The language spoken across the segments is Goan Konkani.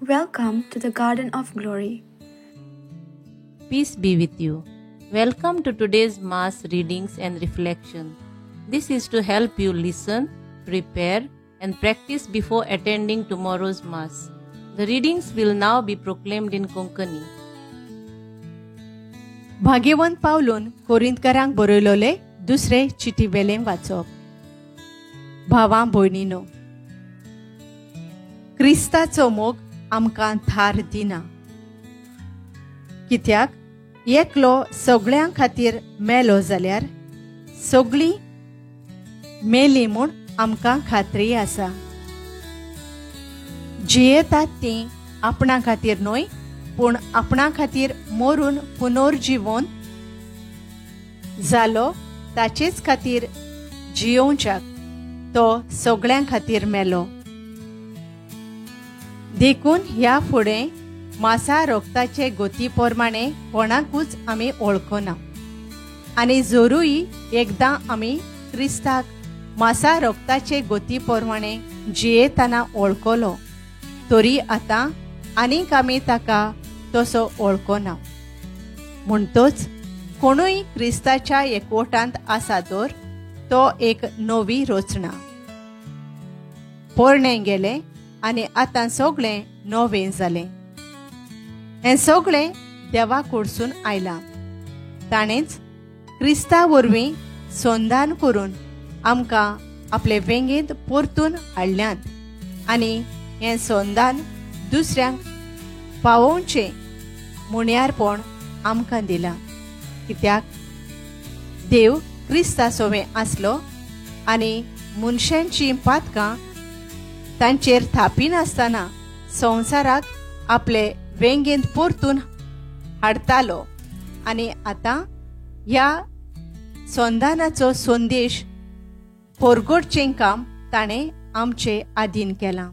Welcome to the Garden of Glory. Peace be with you. Welcome to today's Mass readings and reflection. This is to help you listen, prepare, and practice before attending tomorrow's Mass. The readings will now be proclaimed in Konkani. भाग्यवंत पावलून कोरिंतकारांक बरयलोले दुसरे चिटी वेलें वाचप. भावां भयणीनो, क्रिस्ताचो मोग आमकां थार दिना, कित्याक एकलो सगळ्यां खातीर मेलो जाल्यार सगळीं मेली म्हूण आमकां खात्री आसा. जियेतात तीं आपणा खातीर न्हय, पूण आपणा खातीर मरून पुनर्जिवन जालो ताचेच खातीर जियोवच्याक तो सगळ्यां खातीर मेलो. देखून ह्या फुडें मासा रोगताचे गोती प्रमाणे कोणाकूच आमी वळखना, आनी जरूय एकदां आमी क्रिस्ताक मासा रोगताचे गोती प्रमाणे जियेतना वळखलो, तरी आतां आनीक आमी ताका तसो वळखना. म्हणटच कोणूय क्रिस्ताच्या एकवटांत आसा तर तो एक नवी रचना. पोरणें गेलें आनी आतां सगळें नवें जालें. हें सगळें देवा कडसून आयलां. ताणेंच क्रिस्ता वरवीं संधान करून आमकां आपले वेंगेंत परतून हाडल्यांत आनी हें संधान दुसऱ्यांक पावोवचें मुण्यारपण आमकां दिलां. कित्याक देव क्रिस्ता सोवें आसलो आनी मनशांचीं पातकां तांचेर थापिनासतना संवसाराक आपले वेंगेंत परतून हाडटालो, आनी आतां ह्या संधानाचो संदेश परगटचें काम ताणें आमचे आदीन केलां.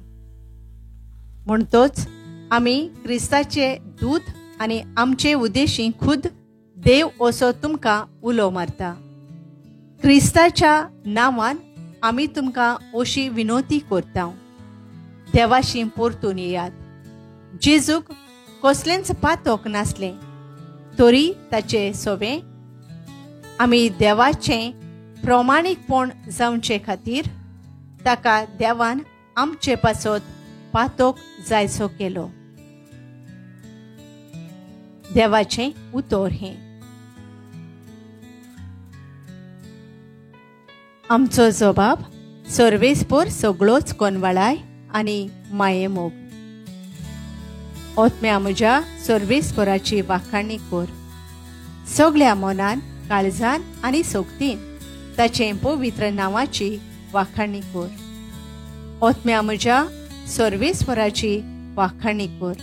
म्हणटच आमी क्रिस्ताचे दूत आनी आमचे उद्देशी खुद देव असो तुमकां उलो मारता. क्रिस्ताच्या नांवान आमी तुमकां अशी विनोती करता, देवाशी परतून येयात. जेजूक कसलेंच पातोक नासलें, तरी ताचे सोवें आमी देवाचें प्रमाणीकपण जावचे खातीर ताका देवान आमचे पासत पातोक जायचो केलो. देवाचें उतर हें. आमचो जबाब सर्वेस्पोर सगळोच कोनवाळाय आनी मायेमोग. ओतम्या म्हज्या सर्वेस्पोराची वाखाणी कर. सगळ्या मनान, काळजान आनी सोगतीन ताचें पवित्र नांवाची वाखाणी कर. ओतम्या म्हज्या सर्वेस्पोराची वाखाणी कर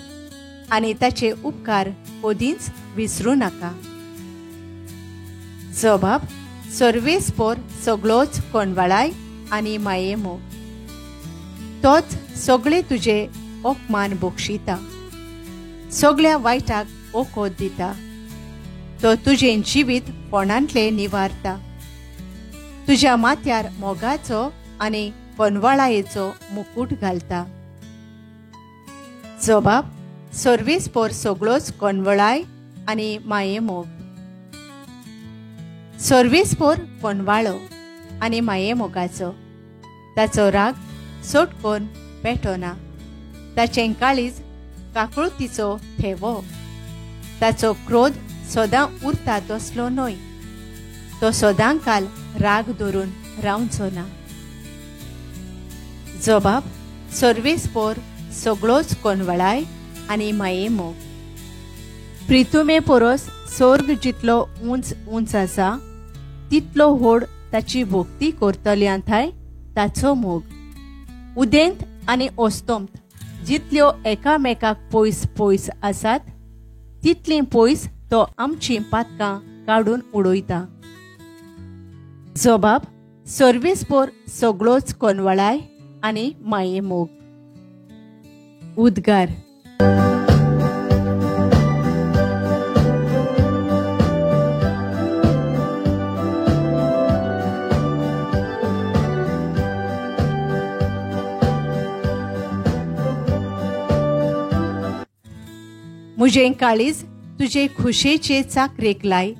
आनी ताचे उपकार कदींच विसरूं नाका. जबाब सर्वेस्पोर सगळोच कोनवाळाय आनी मायेमोग. तोच सगळे तुजे अपमान बक्षिता, सगळ्या वायटाक ओकोद दिता. तो तुजें जिवीत फोंडांतलें निवारता, तुज्या माथ्यार मोगाचो आनी कोनवाळायेचो मुकूट घालता. जबाब सर्वेस्पोर सगळोच कोनवळाय आनी मायेमोग. सर्वेस्पोर कोनवाळो आनी मायेमोगाचो. ताचो राग सोटकोन पेटोना, ताचें काळीज काकळुतीचो थेवो. ताचो क्रोध सदां उरता तसलो न्हय, तो सदां काल राग धरून रावचो ना. जबाब सर्वेस्पोर सगळोच कोनवळाय आनी मायेमोग. प्रितुमे पोरस स्वर्ग जितलो उंच उंच आसा तितलो व्हड ताची भोक्ती करतल्यां थांय ताचो मोग. उदेंत आनी अस्तंत जितल्यो एकामेकाक पयस पयस आसात तितलीं पयस तो आमचीं पातकां काडून उडयता. जबाब सर्वेस्पोर सगळोच कोनवळाय आनी मायेमोग. उद्गार. म्हजें काळीज तुजे खुशेचे चाकरेक लाय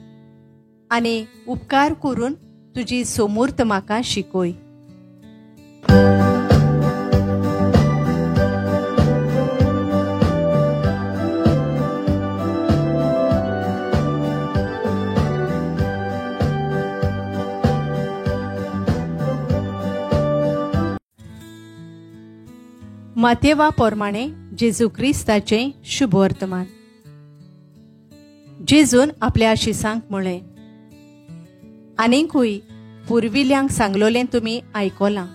आनी उपकार करून तुजी सोमूर्त म्हाका शिकय. मातेवा प्रमाणे जेजू क्रिस्ताचें शुभवर्तमान. जेजून आपल्या शिसांक म्हळें, आनीकूय पुर्विल्ल्यांक सांगलोलें तुमी आयकलां,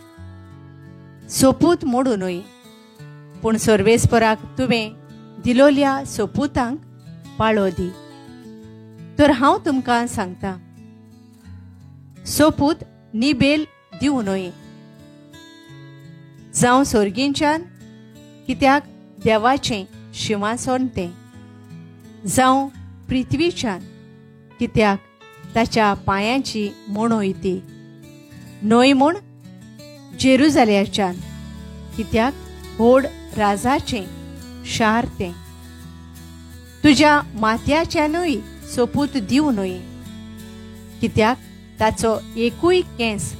सोपूत मोडू न्हय, पूण सर्वेस्पराक तुवें दिलोल्या सोपुतांक पाळो दी. तर हांव तुमकां सांगता, सोपूत निबेल दिवं न्हय, जावं सोर्गींच्यान, कित्याक देवाचें शिंवासन तें, जावं पृथ्वीच्यान, कित्याक ताच्या पांयांची मोणोय ती, न्हय म्हूण जेरुजाल्याच्यान, कित्याक व्हड राजाचें शार तें. तुज्या माथ्याच्यानूय सोपूत दिवं न्हय, कित्याक ताचो एकूय केंस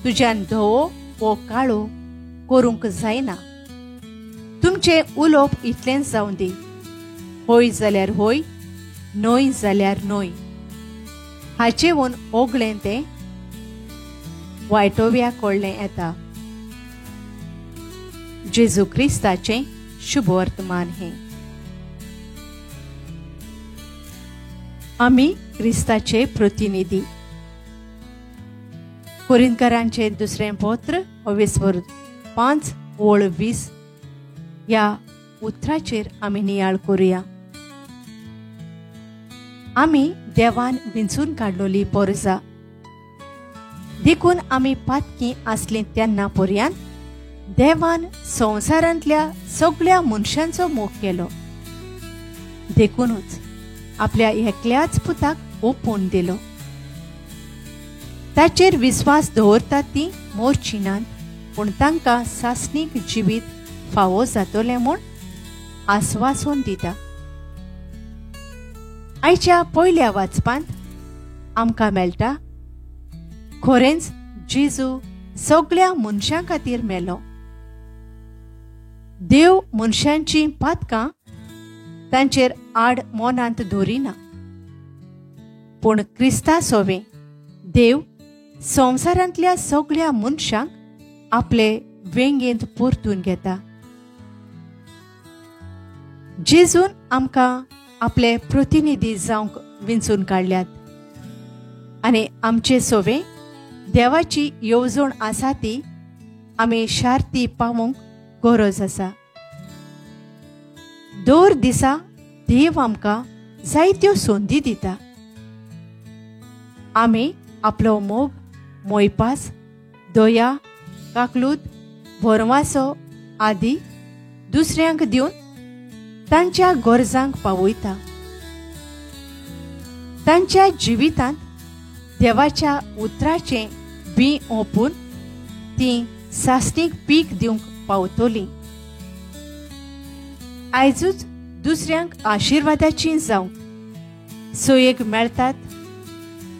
तुज्यान धवो वो काळो करूंक जायना. तुमचें उलोवप इतलेंच जावं दी, होय जाल्यार होय, न्हय जाल्यार न्हय. हाचेवून ओगळें तें वायटोव्या कडलें येता. जेजू क्रिस्ताचें शुभवर्तमान हें. आमी क्रिस्ताचे प्रतिनिधी. कोरिंतकारांचें दुसरें पत्र 5:20 ह्या उतराचेर आमी नियाळ करुया. आमी देवान विंचून काडलोली पोरजा, देखून आमी पातकी आसली तेन्ना पर्यंत देवान संवसारांतल्या सगळ्या मनशांचो मोग केलो, देखूनच आपल्या एकल्याच पुताक ओपून दिलो. ताचेर विस्वास दवरतात ती मोरची नात, पूण तांकां सासणीक जिवीत फावो जातलें म्हूण आस्वासन दिता. आयच्या पयल्या वाचपांत आमकां मेळटा, खरेंच जेजू सगळ्या मनशां खातीर मेलो. देव मनशांचीं पातकां तांचेर आड मनांत दवरिना, पूण क्रिस्ता सोवे देव संवसारांतल्या सगळ्या मनशांक आपले वेंगेंत परतून घेता. जेजून आमकां आपले प्रतिनिधी जावंक विंचून काडल्यात आनी आमचे सोवे देवाची येवजण आसा ती आमी शार्ती पावोवंक गरज आसा. दर दिसा देव आमकां जायत्यो संदी दिता. आमी आपलो मोग, मोयपास, दया, काकलूत, भरवासो आदी दुसऱ्यांक दिवन तांच्या गरजांक पावयता. तांच्या जिवितांत देवाच्या उतराचें बीं ओंपून तीं सासणीक पीक दिवंक पावतलीं. आयजूच दुसऱ्यांक आशिर्वादाची जावंक सोयेक मेळटात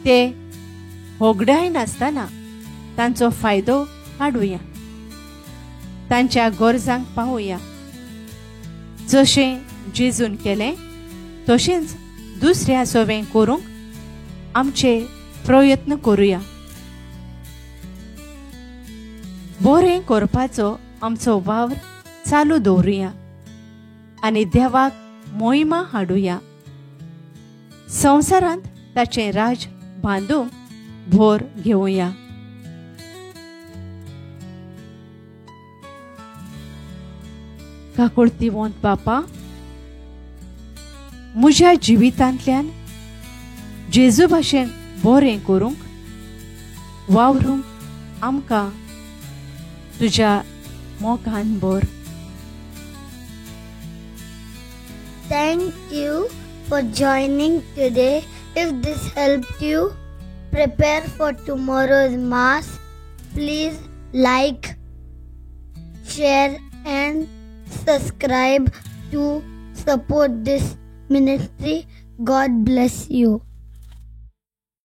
ते होगडाय नासतना तांचो फायदो काडुया, तांच्या गरजांक पावया. जशें जेजून केलें तशेंच दुसऱ्या सोवें करूंक आमचे प्रयत्न करुया. बरें करपाचो आमचो वावर चालू दवरुया आनी देवाक मोहिमा हाडुया. संवसारांत ताचें राज बांदूंक भोर घेवया. काकुळतीवंत बापा, म्हज्या जिवितांतल्यान जेजू भाशेन बरें करूंक वावरूंक आमकां तुज्या मोगान भर. Thank you for joining today. If this helped you prepare for tomorrow's Mass, please like, share and subscribe to support this Ministry. God bless you.